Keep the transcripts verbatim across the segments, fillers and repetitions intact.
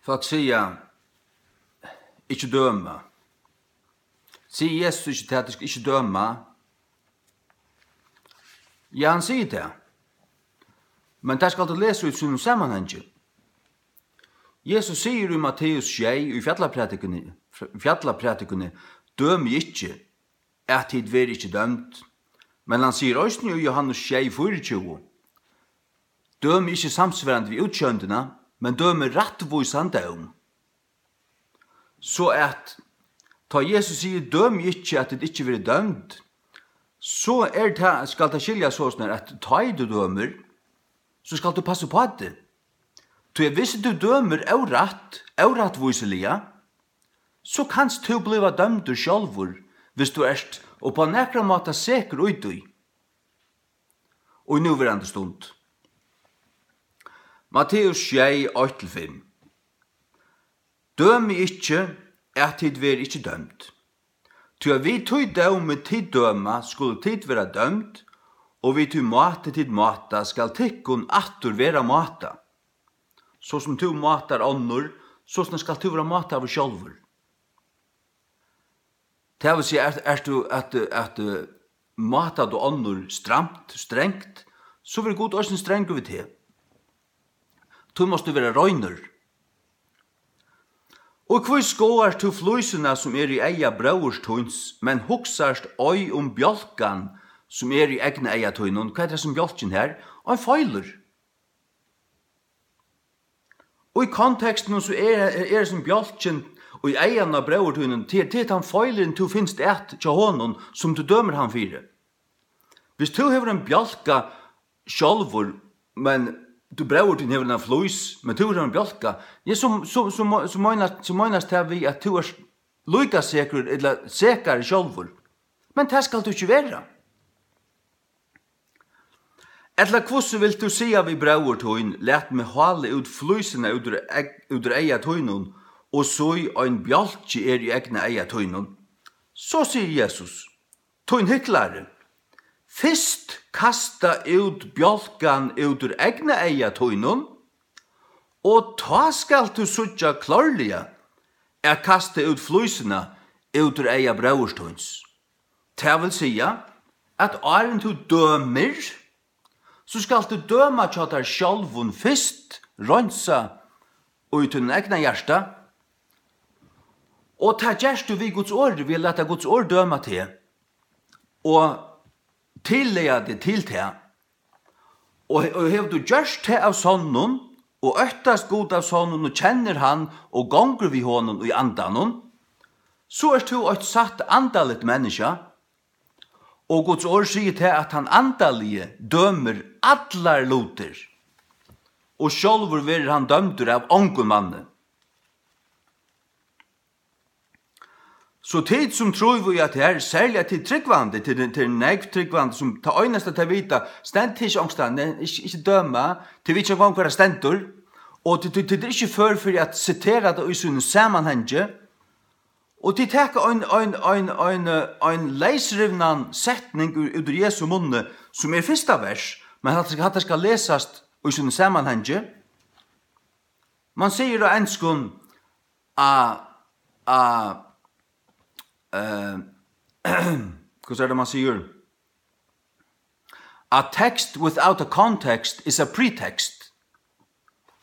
Fólk siga, "Ikki døma." Sigur Jesus ikki tað, at tú skal ikki døma? Ja, hann sigur tað. Men tað skal tú lesa í sínum samanhangi. Jesus sigur í Matteus sjey, í fjallaprædikuni, fjallaprædikuni, "Dømið ikki, at tit verða ikki dømd." Men hann sigur eisini í Jóhannes sjey fýraogtjúgu, "Dømið ikki samsvarandi við útsjóndina, men dømið rættvísan dóm." So at tá Jesus sigur, "Dømið ikki, at tit ikki verða dømd", so er tað, skal tað skiljast soleiðis, at tá ið tú dømir, so skalt tú passa upp á teg. Tí at viss tú dømir órætt, órættvísiliga, so kanst tú bliva dømdur sjálvur, viss tú ert upp á nakran máta sekur í tí, í núverandi stund. Matteus sjey, eitt til fimm. "Dømið ikki, at tit verða ikki dømd. Tí at við tí dómi tit døma, skulu tit verða dømd, og við tí máti tit máta, skal tykkum aftur verða mátað. So sum tú mátar onnur, so skalt tú verða mátaður sjálvur." Tað vil siga, ert, ert tú at, at, eh, mátar tú onnur stramt, strangt, so verður Gud eisini strangur við teg. Tí mást tú vera reinur. "Og hví skoðar tú flísina, sum er í eyga bróðurs tíns, men hugsast ei um bjálkan, sum er í egna eyga tínum?" Hvat er tað sum bjálkin her? Ein feilur. Og í kontekstinum so er, er sum bjálkin í eyganum á bróður tínum, til, til tann feilurin tú finst at hjá honum, sum tú dømir hann fyri. Viss tú hevur ein bjálka sjálvur, men tú, bróður tín hevur eina flís, men tú hevur ein bjálka, ja, so, so, so, mo- so, meinast, so meinast tað við, at tú ert líka sekur ella sekari sjálvur. Men tað skalt tú ikki vera. Ella hvussu vilt tú siga við bróður tín, "Lat meg hála út flísina út úr, eg- út úr eyga tínum, og síg, ein bjálki er í egna eyga tínum"? So sigur Jesus, "Tín hyklari, fyrst kasta út bjálkan út úr egna eyga tínum, og tá skalt tú síggja klárliga at kasta út flísina út úr eyga bróðurs tíns." Tað vil siga, at áðrenn tú dømir, so skalt tú døma hjá tær sjálvum fyrst, reinsa í tínum egna hjarta, og tað gert tú við Guds orð, við at lata Guds orð døma teg, og tillaga teg til tað. Og, og hevur tú gjørt tað av sonnum, og óttast Gud av sonnum, og kennir hann, og gongur við honum í andanum, so ert tú eitt satt andaligt menniskja, og Guds orð sigur tað, at hann andaligi dømir allar lutir, og sjálvur verður hann dømdur av ongum manni. So tit sum trúðu í at her, serliga tit trúgvandi, tit, tit eru nógv trúgvandi, sum tað einasta tey vita, stend tit ikki onkustaðni, ikki, ikki døma, tit vita ikki eingong hvar tað stendur, og tit, tit, tit eru ikki før fyri at sitera tað í sínum samanhangi, og tit taka ein, ein, ein, ein, eh, ein leysrivnan setning úr, út úr Jesu munni, sum er fyrsta vers, men hatta, hatta skal lesast í sínum samanhangi. Man sigur á enskum, a, a, eh, hvussu er tað man sigur? "A text without a context is a pretext."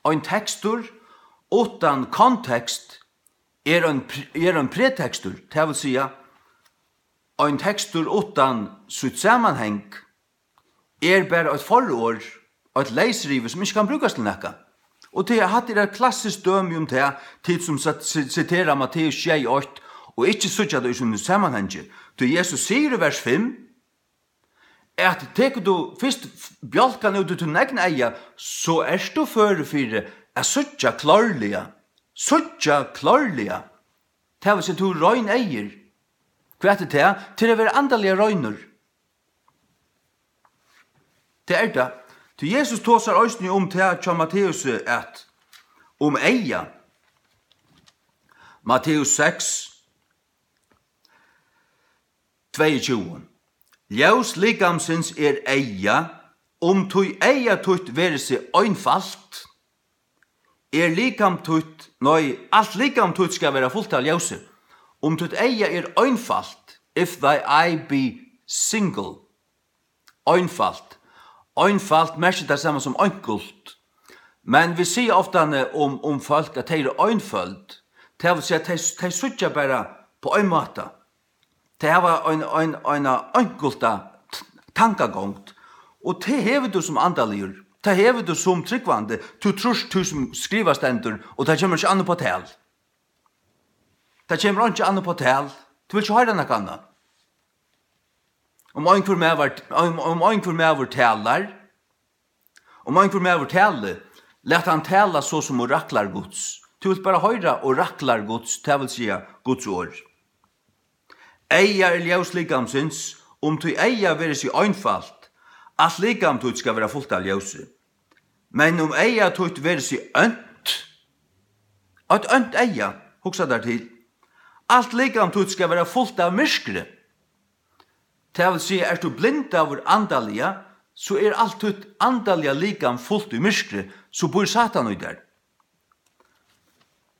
Ein tekstur uttan kontekst er ein pre- er ein pretekstur, tað vil siga, ein tekstur uttan sítt samanhang er bara eitt fororð, eitt leysrivi, sum ikki kann brúkast til nakað. Og tað, hatta er eitt klassiskt dømi um tað, tit sum sat- si- sitera Matteus sjey eitt og ikki síggja tað í sínum samanhangi. Tí Jesus sigur í vers fimm, at tekur tú fyrst f- bjálkan út úr tínum egna eyga, so ert tú førur fyri at síggja klárliga. Síggja klárliga. Tað vil siga, tú rein eygu. Hvat er tað? Til at vera andaliga reinur. Tað er tað. Tí Jesus tosar eisini um tað hjá Matteusi, at um eyga. Matteus seks, tveyogtjúgu. Ljós likamsins er eyga, um tí eyga títt verður seg einfalt, er likam títt, nei, alt likam títt skal vera fult av ljósi. Um títt eyga er einfalt, if thy eye be single. Einfalt. Einfalt merkir tað sama sum einkult. Men vit siga oftani um, um fólk, at tey eru einføld. Tað vil siga, at tey, tey síggja bara på ein máta. Tey hava ein, ein, eina einkulta t-, tankagongd. Og tað hevur tú sum andaligur. Tað hevur tú sum trúgvandi. Tú trýrt, tú sum skrivað stendur, og tað kemur ikki annað upp á tal. Tað kemur einki annað upp á tal. Tú vilt ikki hoyra nakað annað. Um einhvør maður, um, um einhvør maður talar, um einhvør maður talar, lat hann tala so sum oraklar Guds. Tú vilt bara hoyra oraklar Guds, tað vil siga Guds orð. Eyga er ljós likamsins, um tí eyga verður seg einfalt, alt likam títt skal vera fult av ljósi. Men um eyga títt verður seg ónt, eitt ónt eyga, hugsa tær til, alt likam títt skal vera fult av myrkri. Tað vil siga, ert tú blindaður andaliga, so er alt títt andaliga likam fult í myrkri, so býr Satan í tær.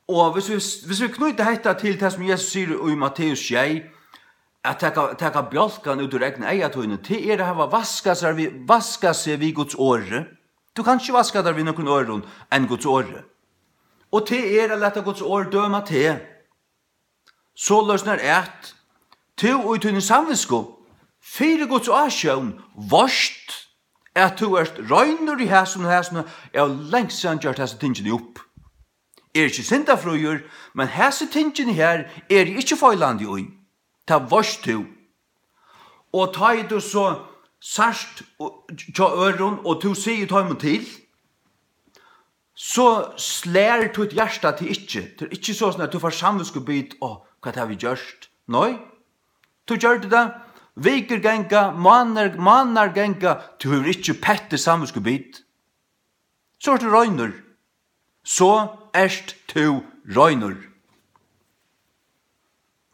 Og hvis vi, hvis vi knýta hetta til tað, sum Jesus sigur í Matteus sjey, at taka, taka bjálkan út úr egna eyga tínum, tað er at hava vaskað sær við, vaskað seg við Guds orði. Tú kanst ikki vaska tær við nøkrum øðrum enn Guds orði. Og tað er at lata Guds orð døma teg. Soleiðis er at tú í tíni samvitsku fyri Guds ásjón veitst, at tú ert reinur í hasum og hasum, eg havi langt síðan gjørt hasi tingini upp. Eg eri ikki syndafríur, men hasi tingini her eri eg ikki feilandi í. Tað veitst tú. Og tá ið tú so sært og, hjá øðrum, og tú sigur teimum til, so slær títt hjarta teg ikki. Tað er ikki soleiðis, at tú fært samvitskubit, "Á, hvat havi eg gjørt?" Nei, tú gjørdi tað. Vikur ganga, mánaðir, mánaðir ganga, tú hevur ikki petti samvitskubit. So ert tú reinur. So ert tú reinur.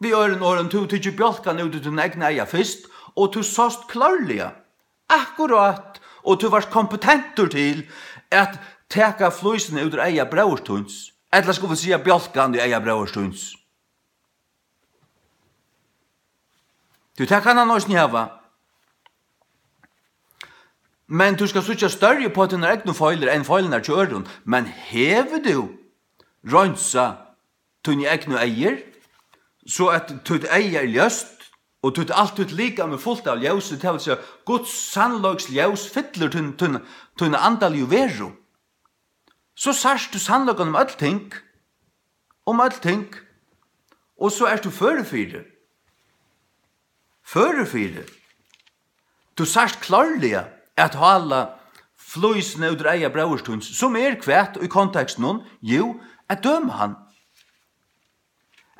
Við øðrum orðum, tú tekur bjálkan út úr tínum egna eyga fyrst, og tú sást klárliga, akkurát, og tú vart kompetentur til at taka flísina út úr eyga bróðurs tíns, ella skulu vit siga bjálkan í eyga bróðurs tíns. Tí tað kann hann eisini hava. Men tú skalt síggja størri upp á tínar egnu feilir enn feilirnar hjá øðrum. Men hevur tú reinsað tíni egnu eygu, so at títt eyga er ljóst, og títt, alt títt likam er fult av ljósi, tað vil siga, Guds sannleiks ljós fyllir tín, tín, tína andaligu veru, so sært tú sannleikan um øll ting, um øll ting, og so ert tú førur fyri. Førur fyri. Tú sært klárliga at hála flísina út úr eyga bróðurs tíns, sum er hvat í kontekstinum? Jú, at døma hann.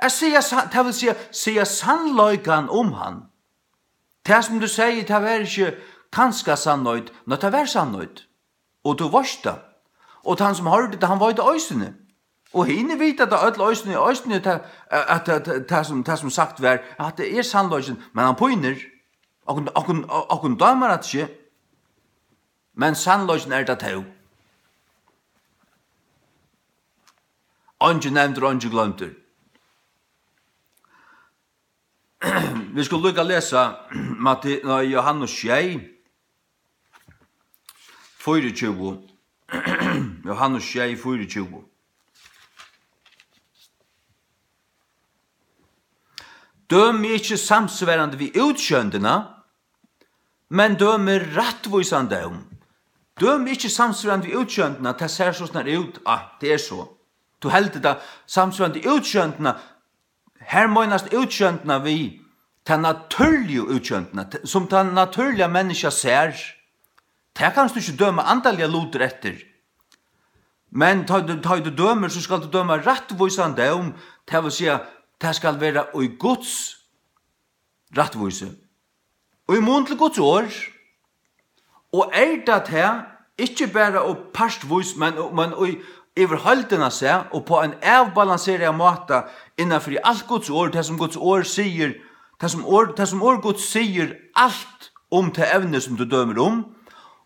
At siga sa-, tað vil siga, siga sannleikan um hann. Tað, sum tú segði, tað var ikki kanska sannheit, nei, tað var sannheit. Og tú veitst tað. Og tann, sum hoyrdi tað, hann veit tað eisini. Og hini vita tað øll eisini, eisini tað, at, at, at, tað, sum, tað, sum sagt var, at tað er sannleikin, men hann pínir. Okkum, okkum, okkum dámar hatta ikki, men sannleikin er tað tó. Eingin nevndur, eingin gloymdur. Vit skulu líka lesa Matti-, nei, Jóhannes sjey, fýraogtjúgu. Jóhannes sjey, fýraogtjúgu. Dømið ikki samsvarandi við útsjóndina, men dømið rættvísan dóm. Dømið ikki samsvarandi við útsjóndina, tað sær so snar út, ah, tað er so. Tú heldur tað samsvarandi útsjóndina, her meinast útsjóndina við ta natúrligu útsjóndina, t-, sum tað natúrliga menniskja sær. Tað kanst tú ikki døma andaliga lutir eftir. Men tá tú, tá tú dømir, so skalt tú døma rættvísan dóm, tað vil siga, tað skal vera í Guds rættvísi. Og í mun til Guds orð, og er tað tað, ikki bara og partvís, men, men í yvir heildina sæð, og á ein avbalanseraðan máta, innan fyri alt Guds orð, tað sum Guds orð sigur, tað sum orð, tað sum orð Guds sigur alt um tað evni, sum tú dømir um,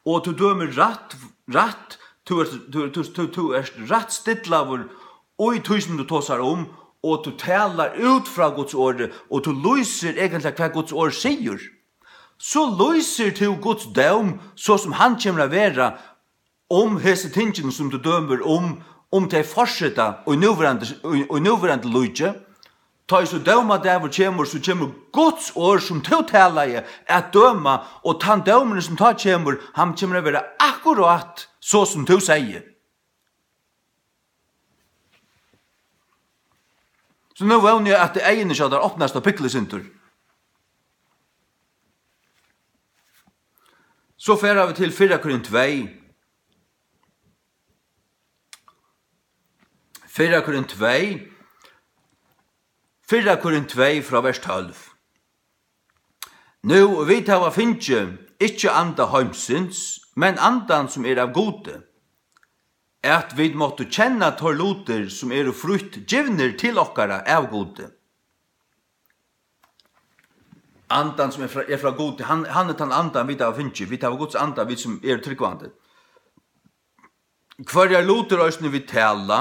og tú dømir rætt, rætt, Tú ert, tú, tú, tú, tú ert rætt stillaður í tí, sum tú tosar um, og tú talar út frá Guds orði, og tú lýsir eigentliga, hvat Guds orð sigur. So lýsir tú Guds dóm, so sum hann kemur at vera, um hesi tingini, sum tú dømir um, um tey fortseta í núverandi, í, í núverandi líki. Tá ið so dómadagur kemur, so kemur Guds orð, sum tú talaði, at døma, og tann dómurin, sum tá kemur, hann kemur at vera akkurát so, sum tú segði. So nú vóni eg, at eyguni hjá tær opnast á píklusintur. So fara vit til fyrra Korint tvey. Fyrra Korint tvey. Fyrra Korint tvey frá vers tólv. Nú, vit hava fingið, ikki anda heimsins, men andan, sum er av Gudi, at vit máttu kenna teir lutir, sum eru frítt givnir til okkara av Gudi. Andan, sum er frá, er frá Gudi, hann, hann er tann andan, vit hava fingið. Vit hava Guds anda, vit sum eru trúgvandi. Hvørjar lutir eisini vit tala,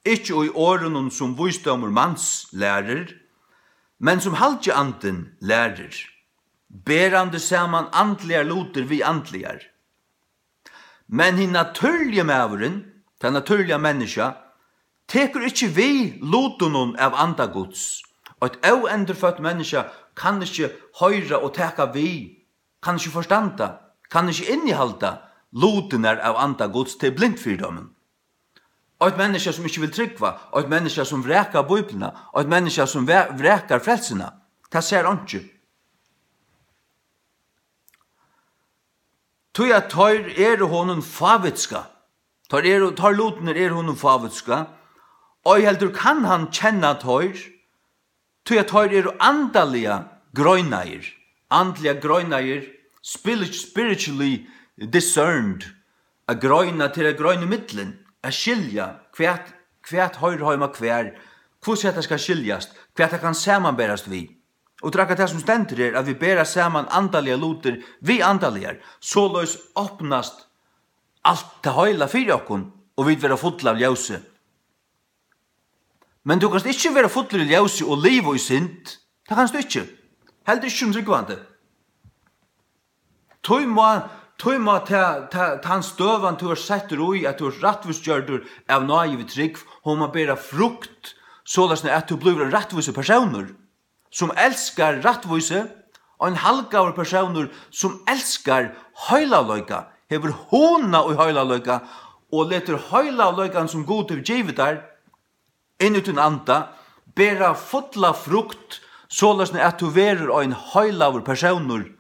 ikki í orðunum, sum vísdómur mans lærir, men sum halgiandin lærir, berandi saman andligar lutir við andligar. Men hin natúrligi maðurin, tað natúrliga menniskja, tekur ikki við lutunum av anda Guds. Eitt óendurføtt menniskja kann ikki hoyra og taka við, kann ikki forstanda, kann ikki innihalda lutirnar av anda Guds, tað er blint fyri teimum. Eitt menniskja, sum ikki vil trúgva, eitt menniskja, sum vrakar Bíbliuna, eitt menniskja, sum va-, vrakar frelsuna, tað sær einki. Tí at teir eru honum fávitska. Teir eru, teir lutirnir eru honum fávitska. Ei heldur kann hann kenna teir, tí at teir eru andaliga greinaðir. Andaliga greinaðir, spiri-, spiritually discerned. At greina, til at greina í millum, at skilja, hvat, hvat hoyrir heima hvar, hvussu hetta skal skiljast, hvat tað kann samanberast við. Og tað er akkurát tað, sum stendur her, at vit bera saman andaligar lutir við andaligar. Soleiðis opnast alt tað heila fyri okkum, og vit verða full av ljósi. Men tú kanst ikki vera fullur í ljósi og liva í synd. Tað kanst tú ikki. Heldur ikki sum trúgvandi. Tí má, tí má ta, ta, tann støðan, tú ert settur í, at tú ert rættvísgjørdur av náði við trúgv, hon má bera frukt, soleiðis at tú blívur ein rættvísur persónur, sum elskar rættvísi, ein halgaður persónur, sum elskar heilagleika, hevur hugna í heilagleika og letur heilagleikan, sum Gud hevur givið tær, inn í tín anda, bera fulla frukt, soleiðis at tú verður ein heilagur persónur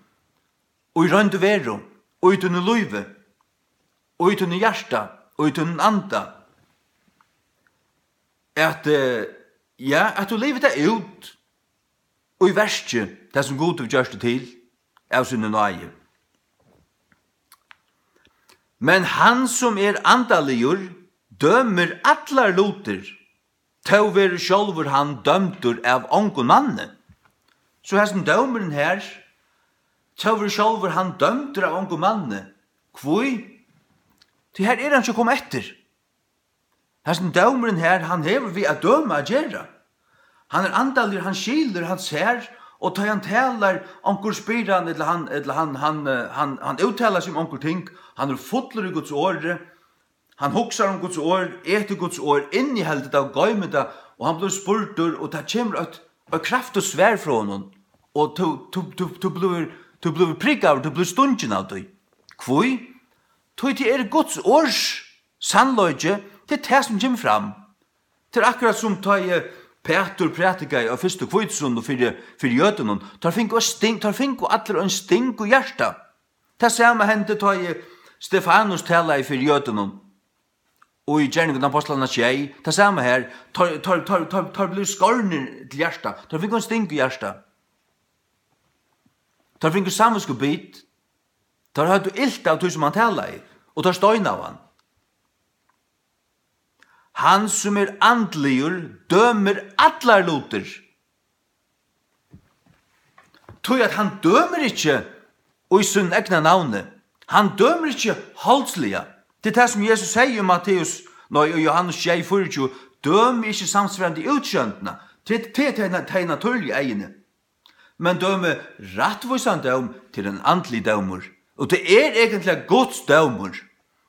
í roynd og veru, í tínum lívi, í tínum hjarta, í tínum anda. At, eh, ja, at tú livir tað út í verki, tað sum Gud hevur gjørt teg til av síni náði. Men hann, sum er andaligur, dømir allar lutir, tó verður sjálvur hann dømdur av ongum manni. So hesin dómurin her, tó verður sjálvur hann dømdur av ongum manni. Hví? Tí her er hann ikki at koma eftir. Hesin dómurin her, hann hevur við at døma at gera. Hann er andaligur, hann skilur, hann sær, og tá hann talar, onkur spyr hann, ella hann, ella hann, hann, eh, hann, hann úttalar seg um onkur ting, hann er fullur í Guds orði, hann hugsar um Guds orð, etur Guds orð, inniheldur tað og goymir tað, og hann blívur spurdur, og tað kemur eitt, eitt kraftigt svar frá honum, og tú, tú, tú, tú blívur, tú blívur prikaður, tú blívur stungin av tí. Hví? Tí tað er Guds orðs sannleiki, tað er tað, sum kemur fram. Tað er akkurát sum tá ið Pætur prædikaði á fyrstu hvítusunnu fyri, fyri jødunum. Teir fingu eitt sting, teir fingu allir ein sting í hjartað. Tað sama hendi, tá ið Stefanus talaði fyri jødunum. Og í Gerningum Ápostlanna sjey, tað sama her, teir, teir, teir, teir, teir blivu skornir til hjarta. Teir fingu ein sting í hjarta. Teir fingu samvitskubit. Teir høvdu ilt av tí, sum hann talaði, og teir steinaðu hann. Hann, sum er andligur, dømir allar lutir. Tí at hann dømir ikki í sín egna navni. Hann dømir ikki holdsliga. Tað er tað, sum Jesus segði í Matteus, nei, í Jóhannes sjey fýraogtjúgu: "Døm ikki samsvarandi útsjóndina." Tað, tað er tey na-, tey natúrligu eyguni. "Men dømi rættvísan dóm, til ein andlig dómur." Og tað er eigentliga Guds dómur.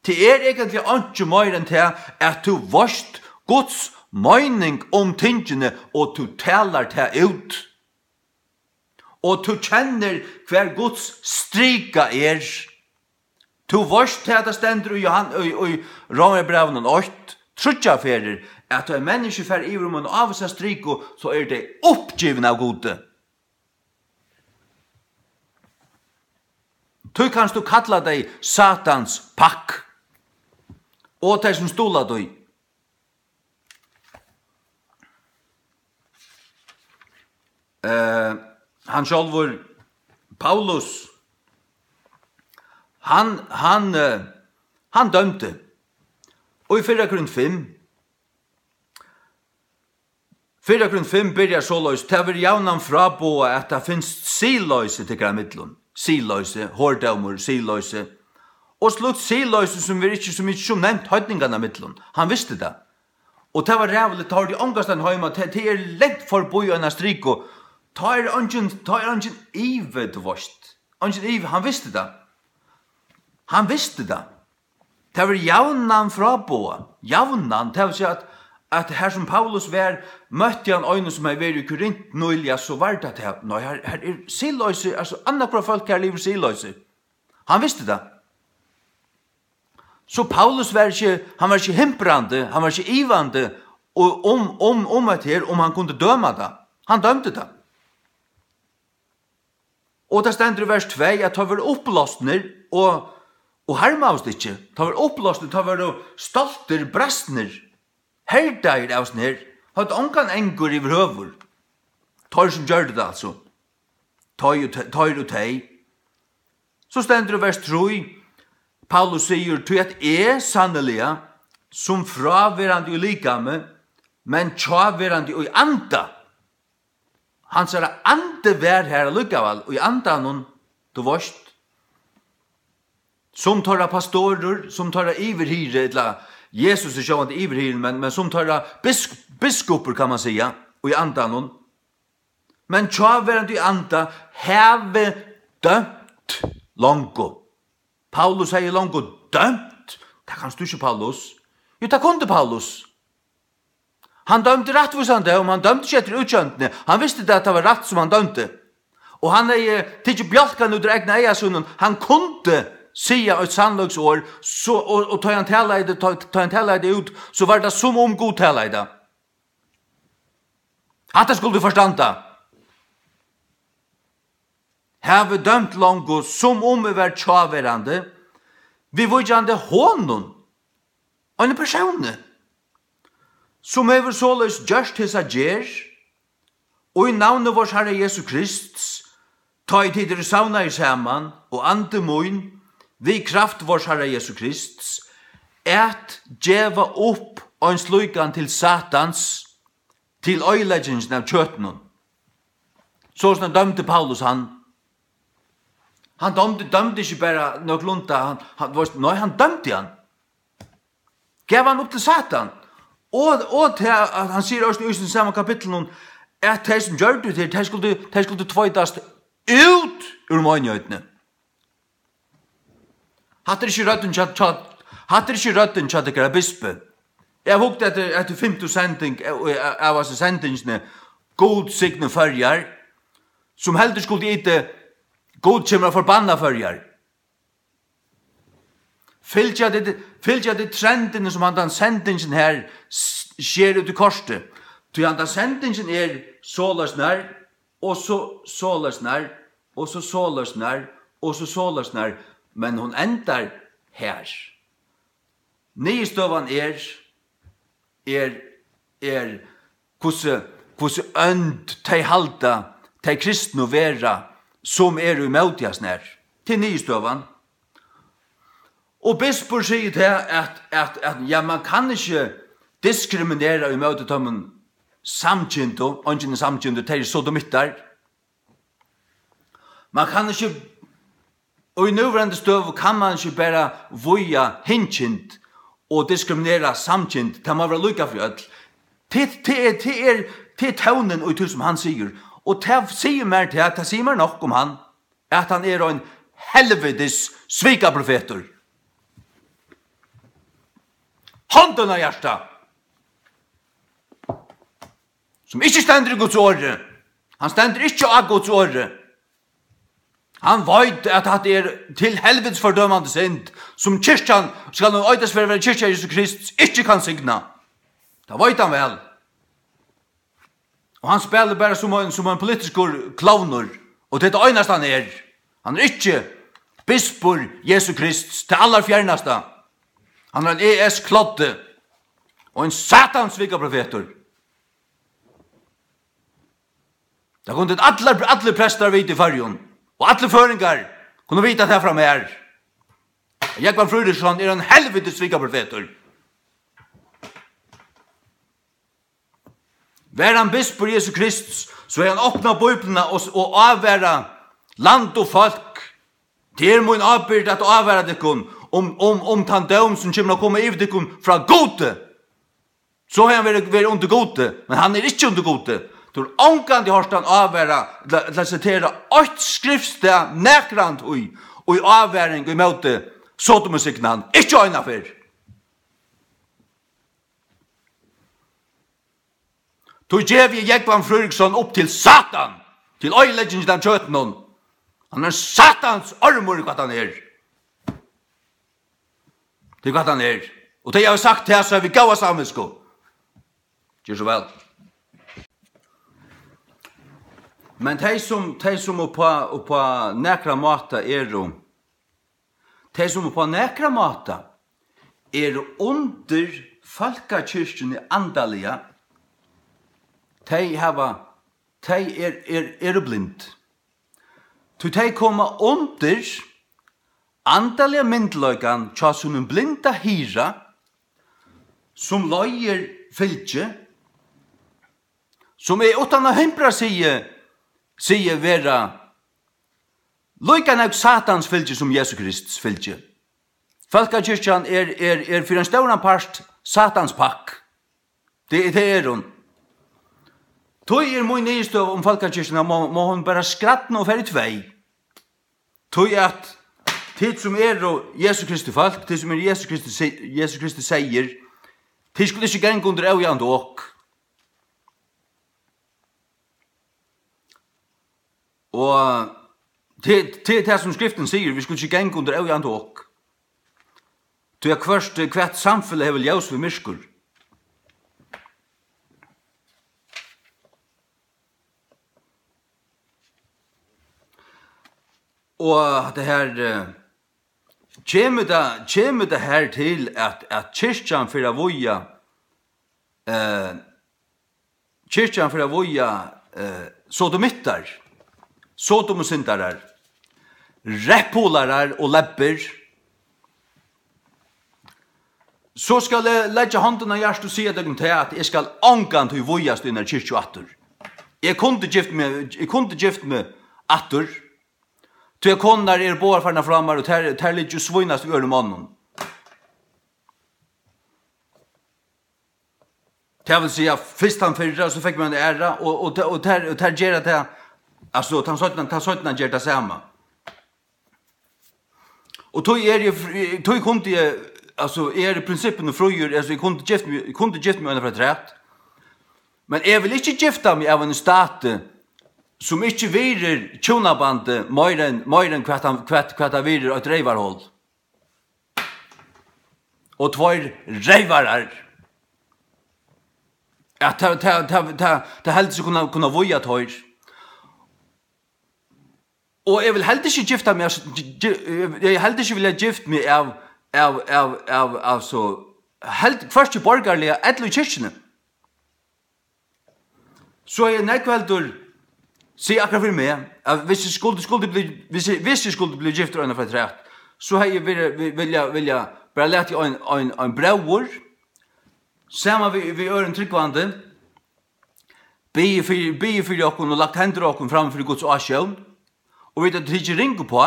Tað er eigentliga einki meira enn tað, at tú veitst Guds meining um tingini, og tú talar tað út. Og tú kennir, hvar Guds strika er. Tú veitst, tað, tað stendur í Jóhan-, í, í Rómarbrævinum eitt, tríggjar ferðir, at tá ið menniskju fara yvir um eina ávísa striku, so eru tey uppgivin av Gudi. Tí kanst tú kalla tey Satans pakk, og tey, sum stuðla tí. Eh, hann sjálvur, Paulus, hann, hann, eh, hann dømdi. Og í fyrra Korint fimm, fyrra Korint fimm byrjar soleiðis: "Tað verður javnan fráboðað, at tað finst siðloysi tykkara millum." Siðloysi, hordómur, siðloysi. Og slíkt siðloysi, sum er ikki, sum ikki, sum nevnt, heidninganna millum. Hann visti tað. Og tað var ræðuligt, tá hoyrdi ongastaðni heima, tað, tað er langt forbi eina striku. Tá er eingin, tá er eingin ivi, tú veitst. Eingin ivi, hann visti tað. Hann visti tað. Tað var javnan fráboðað. Javnan, tað vil siga at, at har sum Paulus var, møtti hann einum, sum hevði verið í Korint nýliga, so var tað tað. Nei, her, her er siðloysi, altso, annaðhvørt fólk her livir siðloysi. Hann visti tað. So Paulus var ikki, hann var ikki himprandi, hann var ikki ivandi og um, um, um hetta her, um hann kundi døma tað. Hann dømdi tað. Og tað stendur í vers tvey, at teir vóru uppblásnir og, og harmaðust ikki. Teir vóru uppblásnir, teir vóru stoltir, brestnir, herdaðir av sær, høvdu ongan angur yvirhøvur. Teir sum gjørdu tað, altso. Teir og te-, teir og tey. So stendur í vers trý, Paulus sigur: "Tí at eg sanniliga, sum fráverandi í likami, men hjáverandi í anda." Hansara andi var har allíkavæl, í andanum, tú veitst. Sum teirra pastorur, sum teirra yvirhirði, ella Jesus er sjálvandi yvirhirðin, men, men sum teirra bisk-, biskupur, kann man siga, í andanum. Men hjáverandi í anda havi dømt longu. Paulus hevði longu dømt. Tað kanst tú ikki, Paulus. Jú, tað kundi Paulus. Hann dømdi rættvísan dóm, hann dømdi ikki eftir útsjóndini. Hann visti tað, at tað var rætt, sum hann dømdi. Og hann hevði tikið bjálkan út úr egna eyga sínum. Hann kundi siga eitt sannleiksorð, so, og, og tá hann talaði, tá, tá hann talaði út, so var tað, sum um Gud talaði tað. Hatta skuldi tú forstanda. Havi dømt longu, sum um eg var hjáverandi, viðvíkjandi honum, einum persóni, sum hevur soleiðis gjørt hesa gerð, í navni vors Harra Jesu Krists, tá ið tit eru savnaðir saman, og andi mín, við kraft vors Harra Jesu Krists, at geva upp ein slíkan til Satans, til oyðileggingina av kjøtinum. Soleiðis dømdi Paulus hann. Hann dømdi, dømdi ikki bara nøkulunda, hann, hann, veitst, nei, hann dømdi hann. Gav hann upp til Satan. Og, og til at hann sigur eisini í sínum sama kapitlinum, at tey sum gjørdu tað, tey skuldu, tey skuldu tveitast út úr meinigheitini. Hatta er ikki røddin hjá, hjá, hatta er ikki røddin hjá tykkara bispi. Eg havi hugt eftir, eftir fimtu sending, eh, eh, av hasi sendingini, Gud signi Føroyar, sum heldur skuldi iti, Gud kemur at forbanna Føroyar. Fylgja tit, fylgja tit trendini, sum handan sendingin her s-, sker út í kortið. Tí handan sendingin er soleiðis nær, og so soleiðis nær, og so soleiðis nær, og so soleiðis nær, men hon endar her. Niðurstøðan er, er, er, hvussu, hvussu ónd tey halda, tey kristnu vera, sum eru ímóti hasum her. Tað er niðurstøðan. Og bispur sigur tað, at, at, at, ja, man kann ikki diskriminera ímóti teimum samkyndu, eingin er samkyndur, tey eru sodomittar. Man kann ikki Og í núverandi støðu kann mann ikki bara vígja hinkynd og diskriminera samkynd. Tað má vera líka fyri øll. Tað, tað er, tað er, tað er tónin í tí, sum hann sigur. Og tað sigur mær tað, tað sigur mær nokk um hann, at hann er ein helvitis svikaprofetur. Hondin á hjarta. Sum ikki stendur í Guds orði. Hann stendur ikki á Guds orði. Hann veit, at hatta er til helvitis fordømandi synd, sum kirkjan, skal nú eitast fyri at vera kirkja Jesu Krists, ikki kann signa. Tað veit hann væl. Og hann spælir bara sum ein, sum ein politiskur klovnur, og tað er tað einasta hann er. Hann er ikki bispur Jesu Krists, tað allarfjernasta. Hann er ein E S-kloddi og ein satans svikaprofetur. Tað kunnu tit allar, allir prestar vita í Føroyum, og allir føroyingar kunnu vita tað frá mær. Jógvan Fríðriksson er ein helvitis svikaprofetur. Var hann bispur Jesu Krists, so hevði hann opnað Bíbliuna og, og ávarað land og fólk. Tað er mín ábyrgd at ávara tykkum um, um, um tann dóm, sum kemur at koma yvir tykkum frá Gudi. So hevði hann verið, verið undir Gudi, men hann er ikki undir Gudi. Tú hevur ongantíð hoyrt hann ávara ella, ella sitera eitt skriftstað nakrantíð í, í ávaring ímóti Sodomusignan. Ikki eina ferð. Tú gevi Jógvan Fríðriksson upp til Satan, til oyðilegging av kjøtinum. Hann er satans ormur, hvat hann er. Tað er hvat hann er. Og tey hava sagt tað, so við góða samvitsku. Ger so væl. Men tey sum, tey sum uppá, uppá nakran máta eru, tey sum uppá nakran máta eru undir fólkakirkjuni andaliga, tey hava, tey er, er, eru blind. Tí tey koma undir andaliga myndugleikan hjá sínum blinda hirða, sum leiðir fylgi, sum eg uttan at himbra sigi, sigi vera líka nógv Satans fylgi sum Jesu Krists fylgi. Fólkakirkjan er, er, er fyri ein stóran part Satans pakk. Tað, tað er hon. Tí er mín niðurstøða um fólkakirkjuna, má, má hon bara skrædna og fara í tvey. Tí at tit sum eru Jesu Kristi fólk, tit sum eru Jesu Kristi se-, Jesu Kristi seyðir, tit skulu ikki ganga undir ójavnt ok. Og tað, tað er tað, sum Skriftin sigur, vit skulu ikki ganga undir ójavnt ok. Tí at hvørt, hvat samfelag hevur ljós við myrkur. Og hatta her, eh, kemur tað, kemur tað her til, at, at kirkjan fer at vígja, eh, kirkjan fer at vígja, eh, sodomittar, sodomusyndarar, reppularar og lebbir, so skal eg leggja hondina á hjartað og siga tykkum tað, at eg skal ongantíð vígjast í eina kirkju aftur. Eg kundi gift meg, eg kundi gift meg aftur, tí at konurnar eru báðar farnar frá mær, og tær, tær liggja og svínast við øðrum monnum. Tað vil siga, fyrst tann fyrra, so fekk man eina aðra, og, og, og tær, og tær gera tað, altso, tann seinna, tann seinna ger tað sama. Og tí eri eg fr-, tí kundi eg, altso, eg eri í prinsippinum fríur, altso, eg kundi gift meg, eg kundi gift meg eina afturat. Men eg vil ikki gifta meg av einum stati, sum ikki virðir hjúnabandið meira enn, meira enn hvat hann, hvat, hvat tað virðir eitt reyvarhol. Og tveir reyvarar. At tað, tað, tað, tað, tað heldur seg kunna, kunna vígja tveir. Og eg vil heldur ikki gifta meg, altso, gi-, gi-, eg vil heldur ikki vilja gift meg av, av, av, av, altso, held-, hvørki borgarliga ella í kirkjuni. So hevði eg nógv heldur, sig akkurát fyri meg, at viss eg skuldi, skuldi bli, viss eg, viss eg skuldi bli giftur eina ferð afturat, so hevði eg verið, vi-, vilja, vilja bara latið ein, ein, ein bróður, saman við, við øðrum trúgvandi, biðið fyri, biðið fyri okkum og lagt hendur á okkum fram fyri Guds ásjón, og vit hava tikið ring uppá,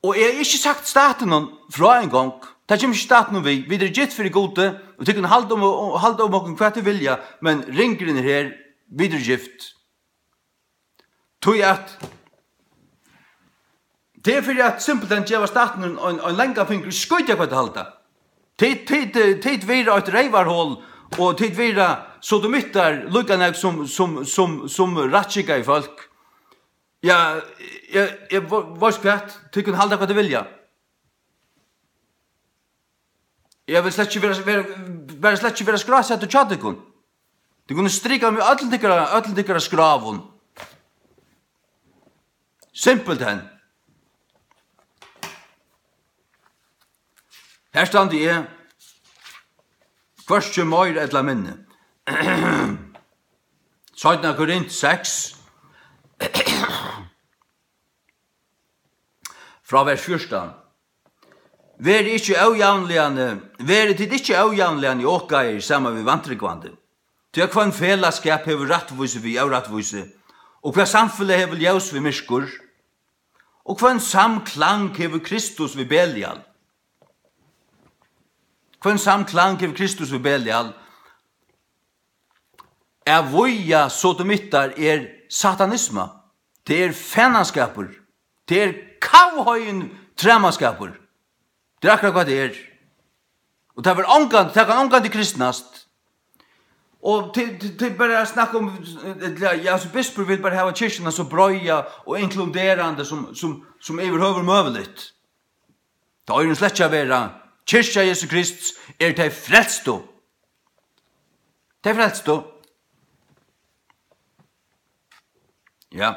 Og eg havi ikki sagt statinum frá ein gong. Tað kemur ikki statinum við. Vit eru gift fyri Gudi, og tit kunnu halda um, halda um okkum hvat tit vilja, men ringurin er her, vit eru gift. Tí at, tað er fyri at simpelthen geva statinum ein, ein, ein langan fingur, skít í hvat tit halda. Tit, tit, tit virða eitt reyvarhol, og tit virða sodomittar líka nógv sum, sum, sum, sum rættskikkaði fólk. Ja, eg, eg, eg, veitst hvat, tit kunnu halda hvat tit vilja. Eg vil slett ikki vera, vera, vera slett ikki vera skrásettur hjá tykkum. Tit kunnu strika meg øllum tykkara, øllum tykkara skráum. Simpelthen. Her standi eg, hvørki meir ella minni. Seinna Korint seks, frá vers fjúrtan. Verið ikki ójavnliga, verið tit ikki ójavnliga okaðir saman við vantrúgvandi. Tí at hvønn felagsskap hevur rættvísi við órættvísi, og hvat samfelag hevur ljós við myrkur, og hvønn samklang hevur Kristus við Belial? Hvønn samklang hevur Kristus við Belial? At vígja sodomittar er satanisma. Tað er fanaskapur. Tað er kavheiðin tremaskapur. Tað er akkurát hvat tað er. Og tað verður ongan-, tað kann ongantíð kristnast. Og til, til, til bara at snakka um, ella, ja, so bispur vil bara hava kirkjuna so breiða og inkluderandi sum, sum, sum yvirhøvur møguligt. Tað eigur hon slett ikki at vera. Kirkja Jesu Krists er tey frelstu. Tey frelstu. Ja.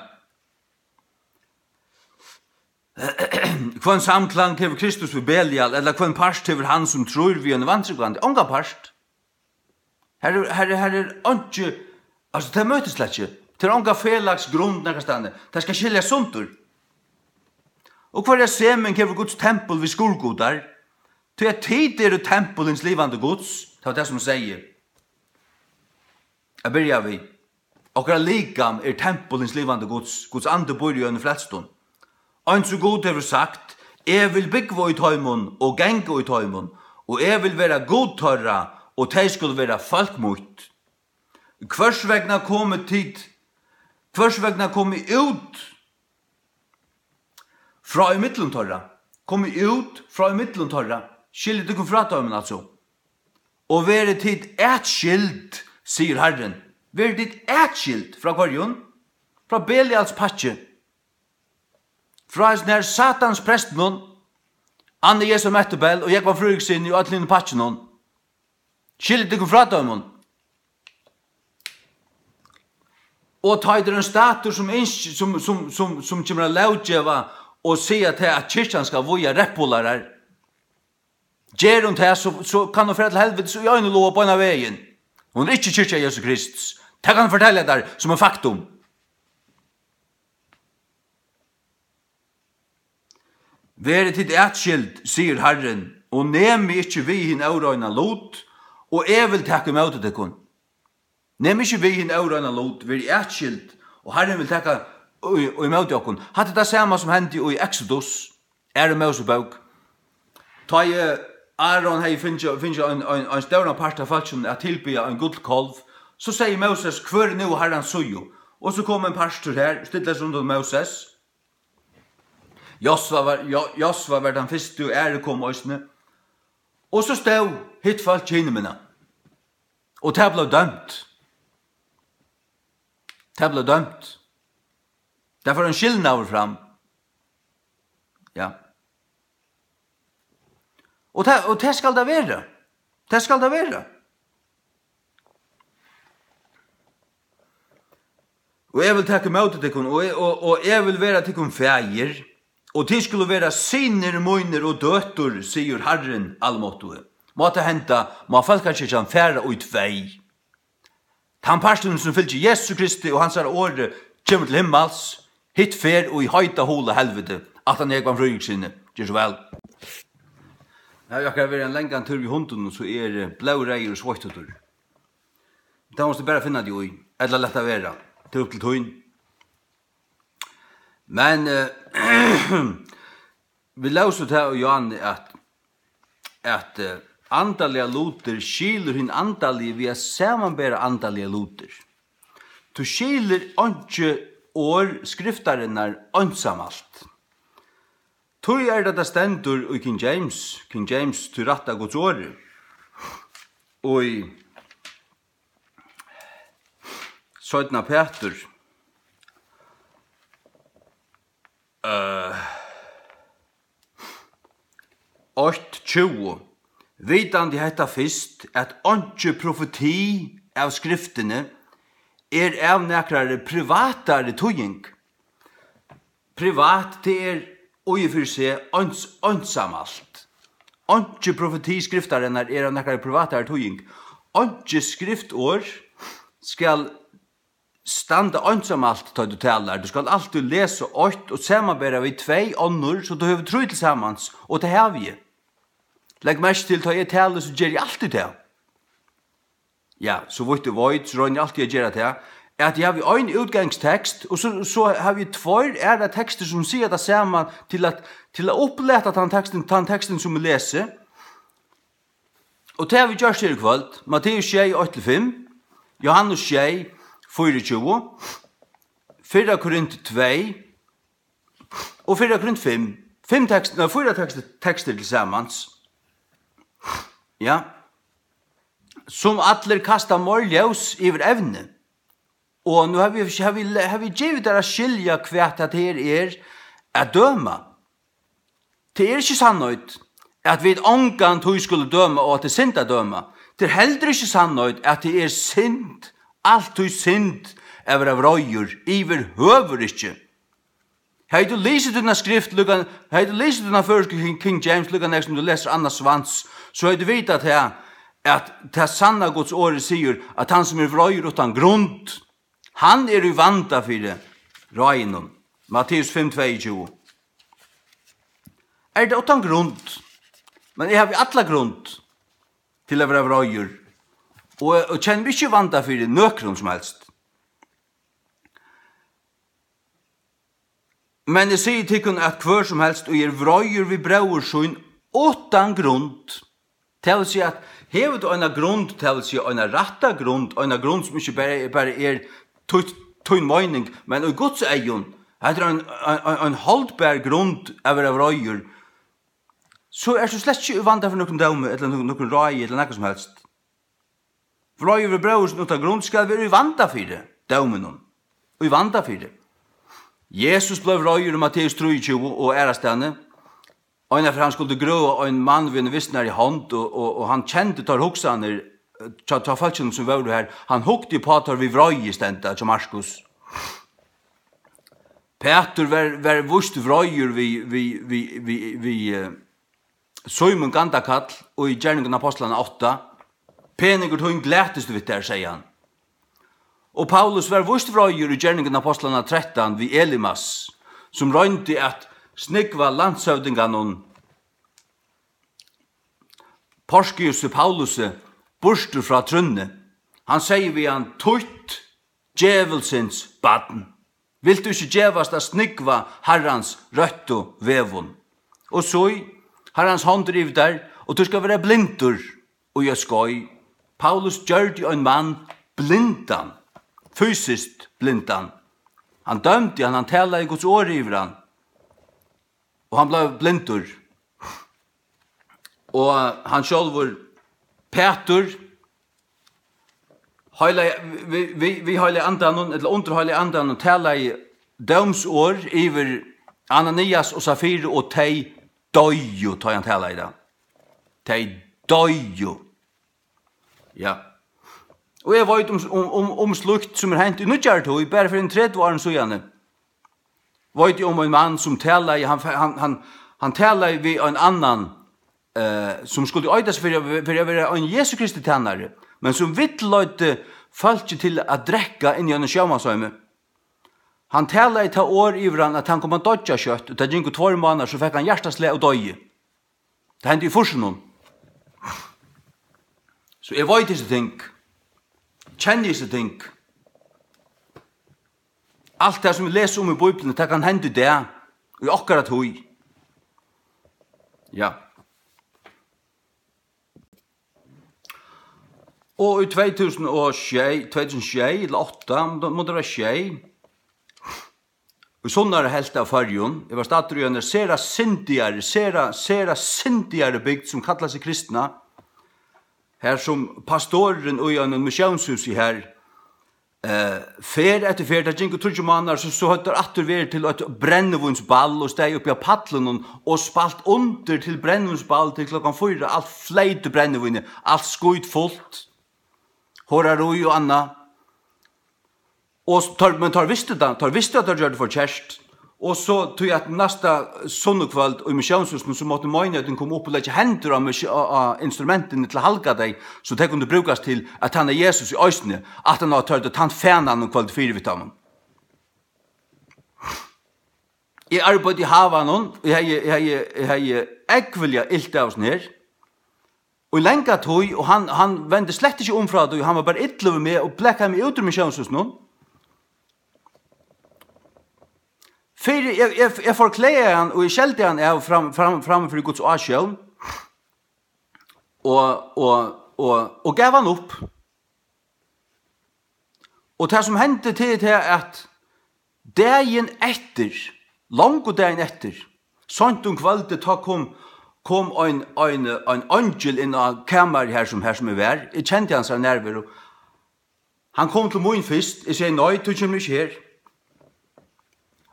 Hvønn samklang hevur Kristus við Belial, ella hvønn part hevur hann, sum trýr við ein vantrúgvandi? Ongan part. Her er, her er, her er einki, altso, tað møtist slett ikki. Tað er onga felags grund nakað staðni. Tað skal skiljast sundur. Og hvørja seming hevur Guds tempul við skurðgudar? Tí at tit eru tempul hins livandi Guds, tað var tað, sum hon segði. At byrja við. Okkara likam er tempul hins livandi Guds. Guds andi býr í einum frelstum. Eins og Gud hevur sagt: Eg vil búgva í teimum og ganga í teimum, og eg vil vera Gud teirra, og tey skulu vera fólk mítt. Hvørs vegna komu tit, hvørs vegna komu út frá í millum teirra? Komu út frá í millum teirra, skiljið tykkum frá teimum, altso. Og verið tit atskild, sigur Harrin. Verið tit atskild frá hvørjum? Frá Belials pakki. Frá hesum her satans prestunum, Anna Jesu Mettebel og Jógvan Fríðrikssyni og øllum hinum pakkinum. Skiljið tykkum frá teimum. Og tá er ein statur sum ynskir, sum, sum, sum, sum kemur at lóggeva og siga tað, at kirkjan skal vígja reyðbularar. Ger hon tað, so, so kann hon fara til helvitis í einum loga beinan vegin. Hon er ikki kirkja Jesu Krists. Tað kann eg fortelja tær sum eitt faktum. Verið tit atskild, sigur Harrin, og nemið ikki við hin óreina lut, og eg vil taka ímóti tykkum. Nemið ikki við hin óreina lut, verið atskild, og Harrin vil taka í, ímóti okkum. Hatta er tað sama sum hendi í Exodus, Aðru Mósebók. Tá ið Aron hevði fingið, fingið ein, ein, ein stóran part av fólkinum at tilbiðja ein gullkálv, so segði Móses: Hvør er nú á Harrans síðu? Og so kom ein partur her, stillaðist rundan um Móses. Josva var, Jo-, Josva var tann fyrsti, og Ari kom eisini. Og so stóð hitt fólkið hinumegin. Og tað bleiv dømt. Tað bleiv dømt. Tað fór ein skilnaður fram. Ja. Og tað, og tað skal tað vera. Tað skal tað vera. Og eg vil taka ímóti tykkum, og eg, og, og eg vil vera tykkum faðir, og tit skulu vera synir mínir og døtur, sigur Harrin Almáttugi. Má tað henda, má fólkakirkjan fara í tvey. Tann parturin, sum fylgir Jesu Kristi og hansara orði, kemur til himmals, hitt fer í heita hula helviti, aftan á Jógvan Fríðrikssyni. Ger so væl. Nú havi eg akkurát verið ein langan túr við hundinum, so eg eri blóðreyður og sveittur. Tað mást tú bara finna teg í, ella lata vera. Tað er upp til tín. Men, eh, Vit lósu tað í Jóhanni, at, at, eh, andaliga lutir skilur hin andaligi við at samanbera andaligar lutir. Tú skilir einki orð skriftarinnar einsamalt. Tí er tað, tað stendur í King James, King James, tí rætta Guds orði, og í seinna Petur, eh, eitt tjúgu, vitandi hetta fyrst, at einki profeti av skriftini er av nakrari privatari týðing. Privat, tað er í og fyri seg eins, einsamalt. Einki profeti skriftarinnar er av nakrari privatari týðing. Einki skriftorð skal standa einsamalt, tá tú talar. Tú skalt altíð lesa eitt og samanbera við tvey onnur, so tú hevur trý til samans, og tað havi eg. Legg merki til, tá eg tali, so geri eg altíð tað. Ja, so vítt eg veit, so royni eg altíð at gera tað, at eg havi ein útgangstekst, og so, so havi eg tveir aðrar tekstir, sum siga tað sama, til at, til at upplata tann tekstin, tann tekstin, sum eg lesi. Og tað havi vit gjørt her í kvøld. Matteus sjey, eitt til fimm, Jóhannes sjey, fýraogtjúgu, fyrra Korint tvey og fyrra Korint fimm. Fimm tekst, nei, fýra tekst, tekstir til samans. Ja. Sum allir kasta meir ljós yvir evnið. Og nú havi eg, havi eg, havi eg givið tær at skilja, hvat at her er at døma. Tað er ikki sannheit, at vit ongantíð skulu døma, og at tað er synd at døma. Tað er heldur ikki sannheit, at tað er synd, altíð synd, at vera vreiður, yvirhøvur ikki. Hevði tú lisið tína skrift, líka, hevði tú lisið tína føroysku King, King James, líka nógv sum tú lesur annars svans, so hevði tú vitað tað, at tað sanna Guds orðið sigur, at hann sum er vreiður uttan grund, hann er í vanda fyri ráðinum. Matteus fimm tveyogtjúgu. Er tað uttan grund? Men eg havi alla grund til at vera vreiður, og, og kenni meg ikki í vanda fyri nøkrum sum helst. Men eg sigi tykkum, at hvør sum helst, ið er vreiður við bróður sín uttan grund, tað vil siga, at hevur tú eina grund, tað vil siga, eina rætta grund, eina grund, sum ikki bara, bara er títt, tín meining, men í Guds eygum, hetta er ein, ein, ein, ein haldbar grund at vera vreiður, so ert tú slett ikki í vanda fyri nøkrum dómi, ella nøk-, nøkrum ráði, ella nakað sum helst. Vreiður við bróður sín uttan grund skal vera í vanda fyri dóminum. Í vanda fyri. Jesus bleiv reiður í Matteus trýogtjúgu og aðrastaðni. Einaferð hann skuldi grøða ein mann við eini visnari hond, og, og, og hann kendi teir hugsanir, eh, hjá, hjá fólkinum sum vóru har. Hann hugdi uppá teir við vreiði, stendur hjá Markus. Pætur var, var víst vreiður við, við, við, við, við, eh, Símun Gandakall í Gerningar Ápostlanna átta. Peningur tín glatist við tær, segði hann. Og Paulus var víst vreiður í Gerningar Ápostlanna trettan við Elimas, sum royndi at snúgva landshøvdinganum Porkiusi Paulusi burtur frá trúnni. Hann segði við hann: Títt djevulsins barn, vilt tú ikki gevast at snúgva Harrans røttu vegum? Og sí, Harrans hond er yvir tær, og tú skalt vera blindur í eitt skeið. Paulus gjørdi ein mann blindan, fysiskt blindan. Hann dømdi hann, hann talaði Guds orð yvir hann, og hann bleiv blindur. Og hann sjálvur, Pætur, heila, við, við, við heilaga andanum, ella undir heilaga andanum, talaði dómsorð yvir Ananias og Safiru, og tey doyðu, tá hann talaði tað. Tey doyðu. Ja. Og eg veit um, um, um, um slíkt, sum er hent í nýggjari tíð, bara fyri ein tretivu árum síðani. Veit eg um ein mann, sum talaði, hann, hann, hann, hann talaði við ein annan, eh, sum skuldi eita seg fyri, fyri at vera ein Jesu Kristi tænari, men sum villleiddi fólki til at drekka inn í einum sjómansheiminum. Hann talaði tað orð yvir hann, at hann kom at doyggja skjótt, og tað gingu tveir mánaðir, so fekk hann hjartaslag og doyði. Tað hendi í fýrsunum. So eg veit hesi ting. Kenni hesi ting. Alt tað, sum vit lesa um í Bíbliuni, tað kann henda í dag, í okkara tíð. Ja. Og í tvey túsund og sjey, tvey túsund og sjey ella átta, má, má tað vera sjey, í sunnari helvt av Føroyum, eg var staddur í eini sera syndigari, sera, sera syndigari bygd, sum kallar seg kristna, har sum pastorin í einum missiónshúsi har, eh, ferð eftir ferð, tað gingu tríggir mánaðir, so, so høvdu teir aftur verið til eitt brennivínsball og staðið uppi á pallinum og spælt undir til brennivínsball til klokkan fýra, alt fleyt í brennivínið, alt skítfult, horarí og annað. Og s-, teir, men teir vistu tað, teir vistu, at teir gjørdu forkert. Og so, tí at næsta sunnukvøld í missiónshúsinum, so mátti meinigheitin koma upp og leggja hendur á, missi-, á, á instrumentini til at halga tey, so tey kundu brúkast til at tæna Jesus í eisini, aftan á at teir høvdu tænt fananum kvøldið fyri við teimum. Eg arbeiddi í havanum, eg hevði, eg hevði, eg hevði ógvuliga ilt av hesum her. Og í langa tíð, og hann, hann vendi slett ikki um frá tí, hann var bara illur við meg og plekkaði meg út úr missiónshúsinum. Fyri, eg, eg, eg forklagaði hann, og eg skeldaði hann av fram, fram, fram fyri Guds ásjón, og, og, og, og gav hann upp. Og tað, sum hendi, tað er tað, at dagin eftir, longu dagin eftir, seint um kvøldið, tá kom, kom ein, ein, ein eingil inn á kamarið her, sum, her sum eg var. Eg kendi hansara nærveru. Hann kom til mín fyrst. Eg segði: "Nei, tú kemur ikki her."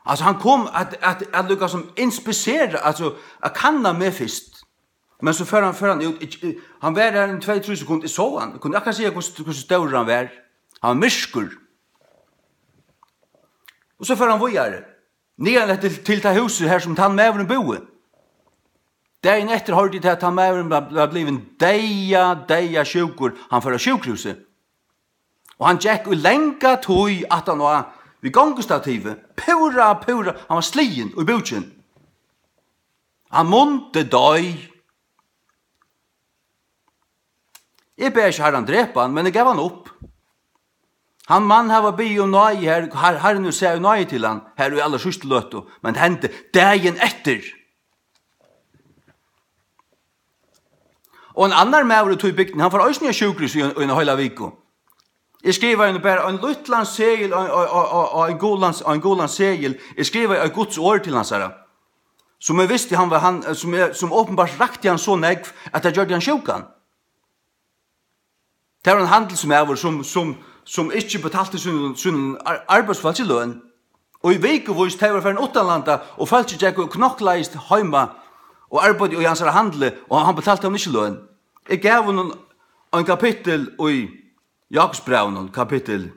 Altso, hann kom at, at, at líka sum inspisera, altso, at kanna meg fyrst. Men so fer hann, fer hann út. Eg, eg, hann var har ein tvey, trý sekund. Eg sá hann. Eg kundi akkurát siga, hvussu, hvussu stórur hann var. Hann var myrkur. Og so fer hann víðari. Niðan eftir til, til tað húsið her, sum tann maðurin búði. Dagin eftir hoyrdi eg, at tann maðurin var, var blivin deyða, deyða sjúkur. Hann fór á sjúkrahúsið. Og hann gekk í langa tíð aftan á við gongustativi. Púra, púra, hann var sligin í búkin. Hann mundi doy. Eg bað ikki Harran drepa hann, men eg gav hann upp. Hann man hava biðið um náði, har, har, Harrin hevur sæð í náði til hann, har í allarsíðstu løtu, men tað hendi dagin eftir. Og ein annar maður í tí bygdini, hann fór eisini á sjúkrahús í ein, í eina heila viku. Eg skrivaði honum bara ein lítlan seðil, ein, ein, ein, ein, ein gulan, ein gulan seðil. Eg skrivaði eitt Guds orð til hansara, sum eg visti, hann var, hann, sum eg, sum openbart rakti hann so nógv, at tað gjørdi hann sjúkan. Tað var ein handilsmaður, sum, sum, sum ikki betalti sínum, sínum ar-, arbeiðsfólki løn. Og í vikuvís, tey vóru farin uttanlanda, og fólkið gekk og knoklaðist heima og arbeiddi í hansara handli, og hann betalti honum ikki løn. Eg gav honum ein kapittul í Jákupsbrævinum, kapittul.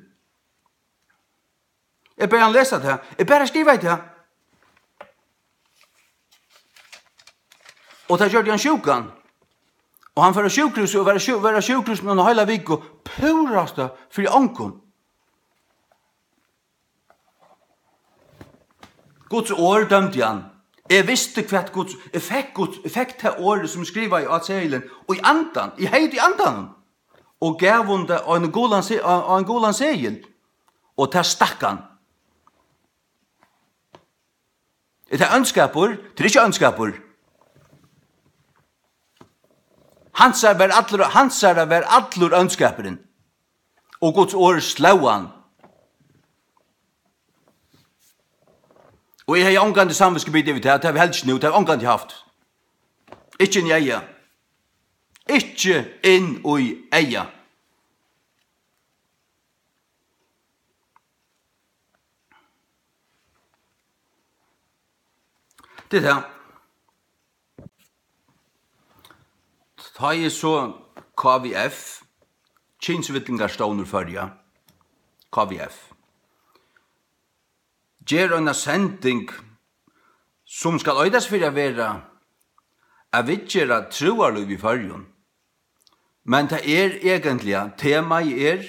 Eg bað hann lesa tað. Eg bara skrivaði tað. Og tað gjørdi hann sjúkan. Og hann fór á sjúkrahús og var á sjú-, var á sjúkrahús eina heila viku. Púrasta fyri ongum. Guds orð dømdi hann. Eg visti, hvat Guds, eg fekk Guds, eg fekk tað orðið, sum skrivaði á seðilin, og í andan, eg hevði tað í andanum, og gav honum tað á ein gulan se-, á, á ein gulan seðil, og tað stakk hann. Er tað óndskapur? Tað er ikki óndskapur. Hansara var allur, hansara var allur óndskapurin. Og Guds orð sló hann. Og eg hevði ongantíð samvitskubiti yvir tað, tað havi eg heldur ikki nú, tað havi eg ongantíð havt. Ikki inn í eyga. Ikki inn í eyga. Tað er tað. Tá er so K V F, Kynsvillingastovnur Føroya, K V F, ger eina sending, sum skal eitast fyri at vera at viðgera trúarlív í Føroyum. Men tað er eigentliga, temaið er,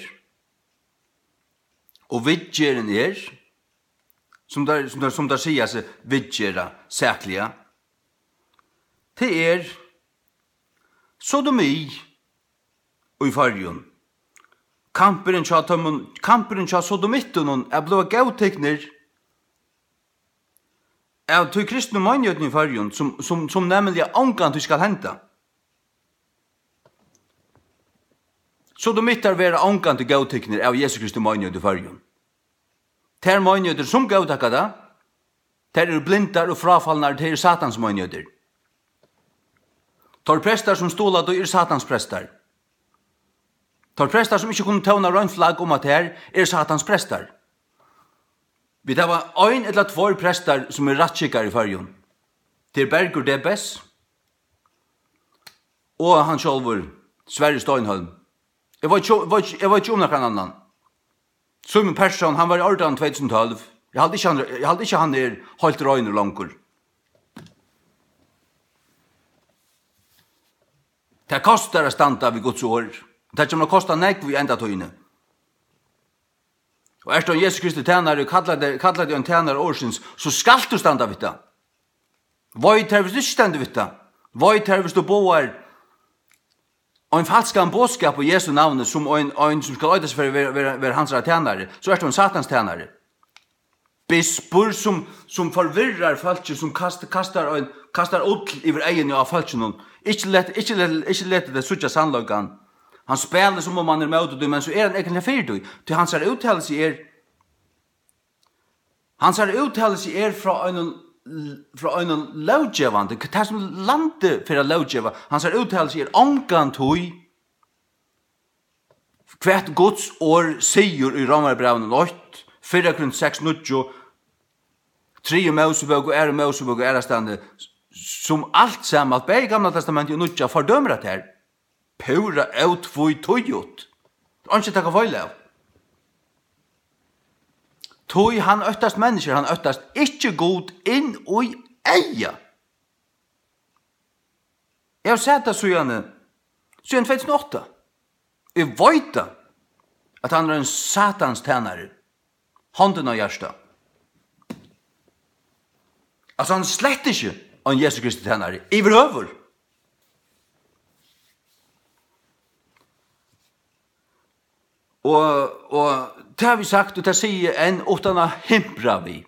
og viðgerðin er, sum teir, sum teir, sum teir siga seg viðgera sakliga, tað er sodomi í Føroyum. Kampurin hjá teimum, kampurin hjá sodomittunum at blíva góðtiknir av tí kristnu meinigheitini í Føroyum, sum, sum, sum nemliga ongantíð skal henda. Sodomittar verða ongantíð góðtiknir av Jesu Kristi meinigheit í Føroyum. Tær meinigheiter, sum góðtaka tað, tær eru blindar og fráfalnar, tær eru Satans meinigheiter. Teir prestar, sum stuðla tí, eru Satans prestar. Teir prestar, sum ikki kunnu tóna reint flagg um, at tær eru Satans prestar. Vit hava ein ella tveir prestar, sum eru rættskikkaðir í Føroyum. Tað er Bergur Debes og hann sjálvur, Sverri Steinholm. Eg veit ikki, veit ikki, eg veit ikki um nakran annan. Símun Persson, hann var í ordan tvey túsund og tólv. Eg haldi ikki, hann, eg haldi ikki, hann er heilt reinur longur. Tað kostar at standa við Guds orð. Tað kemur at kosta nógv í endatíðini. Og ert tú ein Jesu Kristi tænari, kallar teg, kallar teg ein tænari orðsins, so skalt tú standa við tað. Vei tær, viss tú ikki stendur við tað. Vei tær, viss tú boðar ein falskan boðskap í Jesu navni, sum ein, ein sum skal eita seg fyri at vera, vera, vera hansara tænari, so ert tú ein Satans tænari. Bispur sum, sum forvirrar fólkið, sum kast-, kastar ein, kastar ull yvir eyguni á fólkinum. Ikki let, ikki let, ikki let tey síggja sannleikan. Hann spælir sum um hann er móti tí, men so er hann eigentliga fyri tí. Tí hansara úttalelse er, hansara úttalelse er frá einum, frá einum lóggevandi, tað sum landið fer at lóggeva. Hansara úttalelse er ongantíð, hvat Guds orð sigur í Rómarbrævinum eitt, fyrra Korint seks níggju, triðju Mósebók og aðru Mósebók og aðrastaðni, sum alt saman, bæði Gamla Testamentið og Nýggja, fordømir at tær. Púra ótvítíðugt. Einki at taka feil av. Tí hann óttast menniskjur, hann óttast ikki Gud inn í eyga. Eg havi sæð tað síðani, síðan tvey túsund og átta. Eg veit tað, at hann er ein Satans tænari. Hondin á hjarta. Altso, hann er slett ikki ein Jesu Kristi tænari, yvirhøvur. Og, og tað havi eg sagt, og tað sigi eg enn uttan at himpra við.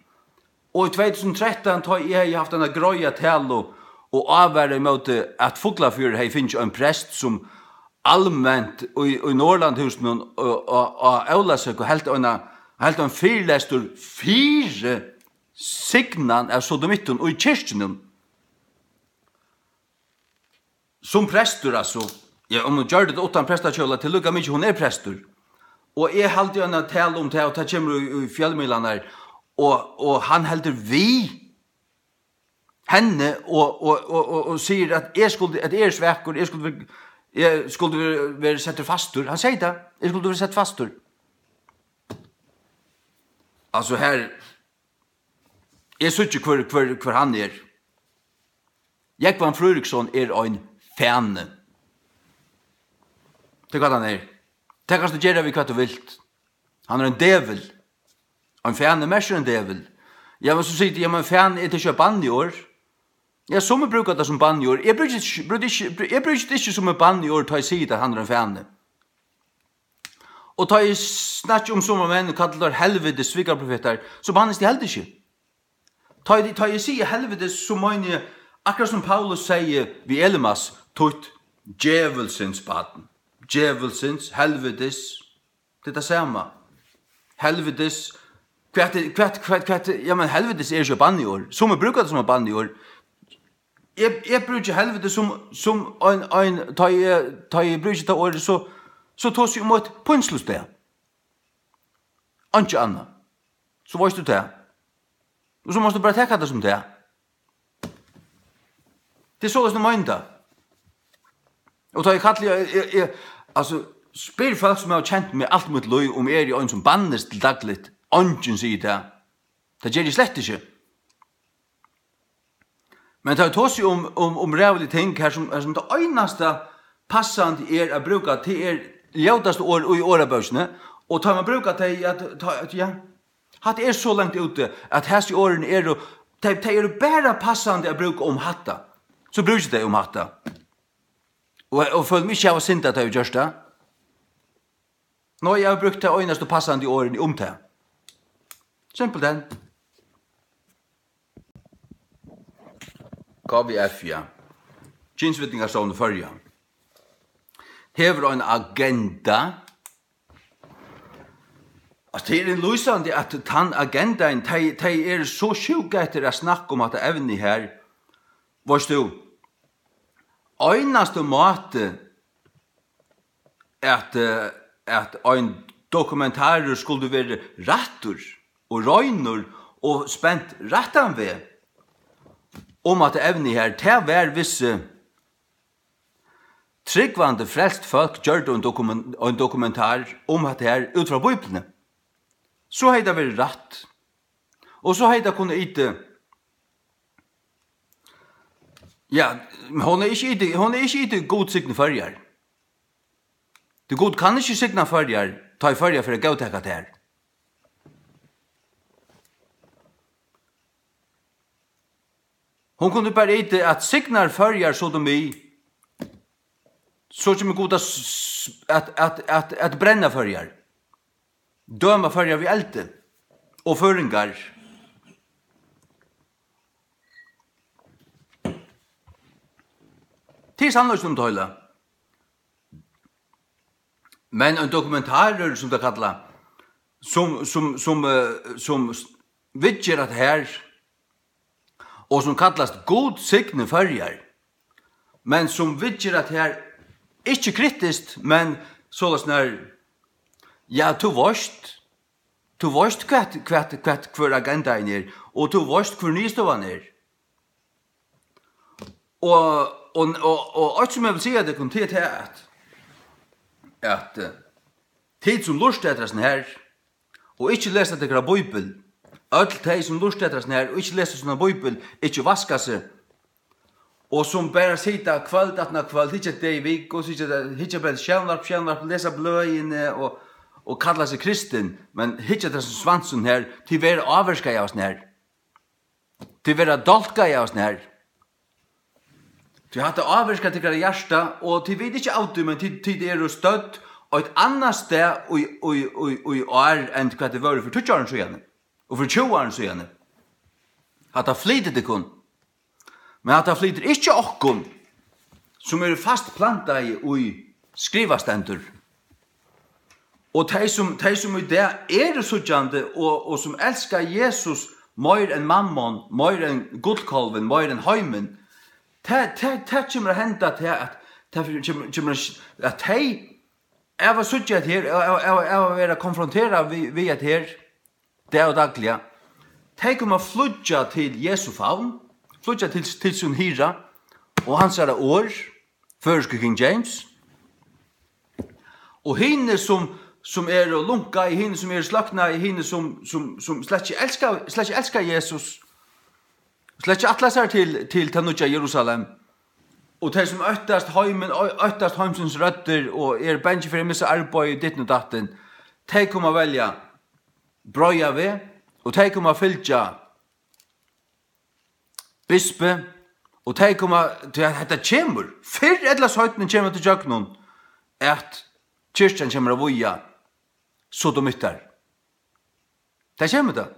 Og í tvey túsund og trettan, tá eg hevði havt eina greiða talu og ávara ímóti, at Fuglafjørður hevði fingið ein prest, sum alment í, í Norðurlandahúsinum og, og, og á Ólavsøku helt eina, helt ein fyrilestur fyri signan av sodomittum í kirkjunum. Sum prestur, altso. Ja, um hon gjørdi tað uttan prestakjóla, til líka mikið, hon er prestur. Og eg haldi eina talu um tað, og tað kemur í, í fjølmiðlarnar, og, og hann heldur við henni og, og, og, og, og sigur, at eg skuldi, at eg eri svakur, eg skuldi ver-, eg skuldi ver-, verið settur fastur. Hann segði tað, eg skuldi verið sett fastur. Altso, her, eg síggi, hvør, hvør, hvør hann er. Jógvan Fríðriksson er ein fani. Tað er hvat hann er. Tað kanst tú gera við, hvat tú vilt. Hann er ein djevul. Ein fani merkir ein djevul. Ja, men so sigur tú, ja, men fani, er tað ikki eitt banniorð? Ja, summi brúka tað sum banniorð. Eg brúki ikki, brúki ikki, eg brúki tað ikki sum eitt banniorð, tá eg sigi, at hann er ein fani. Og tá eg snakki um summar menn og kalli teir helvitis svikarprofetar, so bannist eg heldur ikki. Tá eg, tá eg sigi helvitis, so meini eg, akkurát sum Paulus segði við Elimas, títt djevulsins barn. Djevulsins, helvitis, tað er tað sama. Helvitis, hvat er, hvat, hvat, hvat, ja, men helvitis er ikki eitt banniorð. Summi brúka tað sum eitt banniorð. Eg, eg brúki helviti sum, sum ein, ein, tá eg, tá eg brúki tað orðið, so, so tosi eg um eitt pínslustað. Einki annað. So veitst tú tað. Og so mást tú bara taka tað sum tað. Tað er soleiðis, eg meini tað. Og tá eg kalli, eg, eg, eg, altso, spyr fólk sum hava kent meg alt mítt lív, um eg eri ein sum bannist til dagligt. Eingin sigur tað. Tað geri eg slett ikki. Men tá eg tosi um, um, um ræðulig ting, har sum, har sum tað einasta passandi er at brúka, tað er ljótasta orð í orðabókini, og tá man brúkar tey, at, tá, at, ja, hatta er so langt úti, at hasi orðini eru, tey, tey eru bara passandi at brúka um hatta. So brúki eg tey um hatta. Og, og føli meg ikki hava syndað, tá eg havi gjørt tað. Nei, eg havi brúkt tey einastu passandi orðini um tað. Simpelthen. K V F, ja. Kynsvitingarstovnur Føroya. Hevur ein agenda. Altso, tað er lýsandi, at tann agendaen, tey, tey eru so sjúk eftir at snakka um hatta evnið her. Veitst tú, einasti máti at, eh, at ein dokumentarur skuldi verið rættur og reinur og spent rættan veg um at evnið her, tað var, hvis trúgvandi frelst fólk gjørdu ein dokumen-, ein dokumentar um hatta her út frá Bíbliuni, so hevði tað verið rætt. Og so hevði tað kunnað itið, ja, men hon er ikki itið, hon er ikki itið Gud signi Føroyar. Tí Gud kann ikki signa Føroyar, tá ið Føroyar fer at góðtaka tað her. Hon kundi bara itið, at signar Føroyar sodomi, so kemur Gud at s-, s-, at, at, at, at brenna Føroyar. Døma Føroyar við eldi. Og føroyingar. Tað er sannleikin um tað heila. Men ein dokumentarur, sum tað kalla, sum, sum, sum, eh, sum s-, viðger at her, og sum kallast Gud signi Føroyar, men sum viðger at her, ikki kritiskt, men soleiðis nær, ja, tú veitst, tú veitst hvat, hvat, hvat, hvør agendaen er, og tú veitst, hvør niðurstøðan er. Og, og, og, og eitt sum eg vil siga tykkum, tað er tað, at, at, eh, tit sum lurta eftir hesum her, og ikki lesa tykkara bíbel, øll tey sum lurta eftir hesum her, og ikki lesa sína bíbel, ikki vaska seg, og sum bara sita kvøld aftan á kvøld, hyggja dag og viku, og sita, hyggja bara sjónvarp, sjónvarp, lesa bløðini og, og kalla seg kristin, men hyggja eftir hesum svansin her, tit verða ávirkað av hesum her. Tit verða dálkað av hesum her. Tí hatta ávirkar tykkara hjarta, og tit vita ikki av tí, men tit, tit eru stødd eitt annað stað í, í, í, í ár enn hvat tit vóru fyri tíggju árum síðani, og fyri tjúgu árum síðani. Hatta flytur tykkum. Men hatta flytur ikki okkum, sum eru fast plantaði í skrivastendur. Og tey sum, tey sum í dag eru síggjandi og, og sum elska Jesus meir enn mammon, meir enn gullkálvin, meir enn heimin, tað, tað, tað kemur at henda tað, at tað kemur, kemur at, at tey, av at síggja at her, av, av, av at vera konfronterað við, við at her, dag og dagliga, tey koma at flýggja til Jesu favn, flýggja til, til sín hirða og hansara orð, føroysku King James. Og hini sum, sum eru lunkað, hini sum eru sløknað, hini sum, sum, sum slett ikki elska, slett ikki elska Jesus, slett ikki ætla sær til, til tað nýggja Jerusalem, og tey sum óttast heimin, ó-, óttast heimsins røddir og eru bangin fyri at missa arbeiði, ditten og datten, tey koma at velja breiðan veg, og tey koma at fylgja bispi, og tey koma, tí at hetta kemur, fyrr ella seinni kemur til gjøgnum, at kirkjan kemur at víga sodomittar. Tað kemur tað.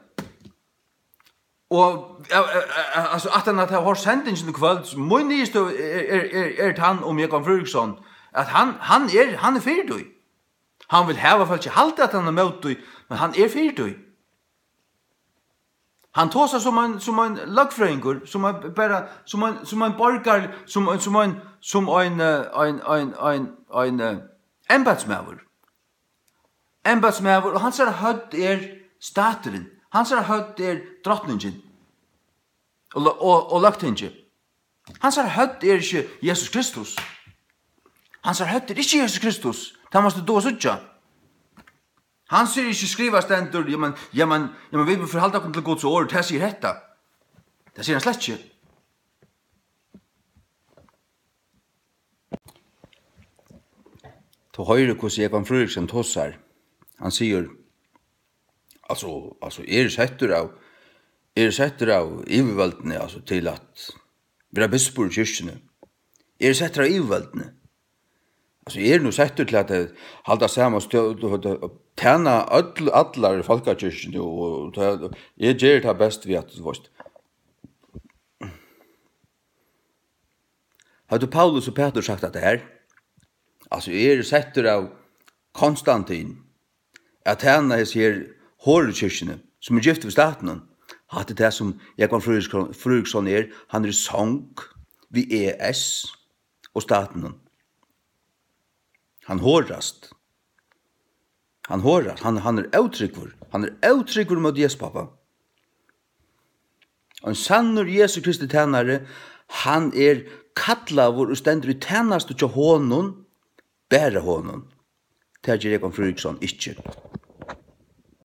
Og, ja, eh, eh, altso, aftan at hava hoyrt sendingina í kvøld, mín niðurstøða er, er, er, er tann um Jógvan Fríðriksson, at hann, hann er, hann er fyri tí. Hann vil hava fólk at halda, at hann er móti tí, men hann er fyri tí. Hann tosar sum ein, sum ein løgfrøðingur, sum ein, bara, sum ein, sum ein borgar, sum ein, sum ein, sum ein, eh, ein, ein, ein, ein, eh, embætismaður. Embætismaður, og hansara høvd er staturin, hansara høvd er drotningin og, og, og løgtingið. Hansara høvd er ikki Jesus Kristus. Hansara høvd er ikki Jesus Kristus. Tað mást tú duga at síggja. Hann sigur ikki skrivað stendur, jamen, jamen, jamen, vit mugu forhalda okkum til Guds orð, tað sigur hetta. Tað sigur hann slett ikki. Tú hoyrir, hvussu Jógvan Fríðriksson tosar. Hann sigur, altso, altso, eg eri settur av, eg eri settur av yvirvøldini, altso, til at vera bispur í kirkjuni. Eg eri settur av yvirvøldini. Altso, eg eri nú settur til at, eh, halda sama støð, og, og, og tæna øll, allar fólkakirkjuni, og, og tað, eg geri tað best við at, tú veitst, Høvdu Paulus og Pætur sagt hatta her? Altso, eg eri settur av Konstantin at tæna hesi her horukirkjuni, sum er gift við statinum. Hatta er tað, sum Jógvan Fríðriksson, Fríðriksson er. Hann er í song við E S og statinum. Hann horast. Hann horast. Hann, hann er ótrúgvur. Hann er ótrúgvur móti Jesu pápa. Ein sannur Jesu Kristi tænari, hann er kallaður og stendur í tænastu hjá honum, bara honum. Tað ger Jógvan Fríðriksson ikki.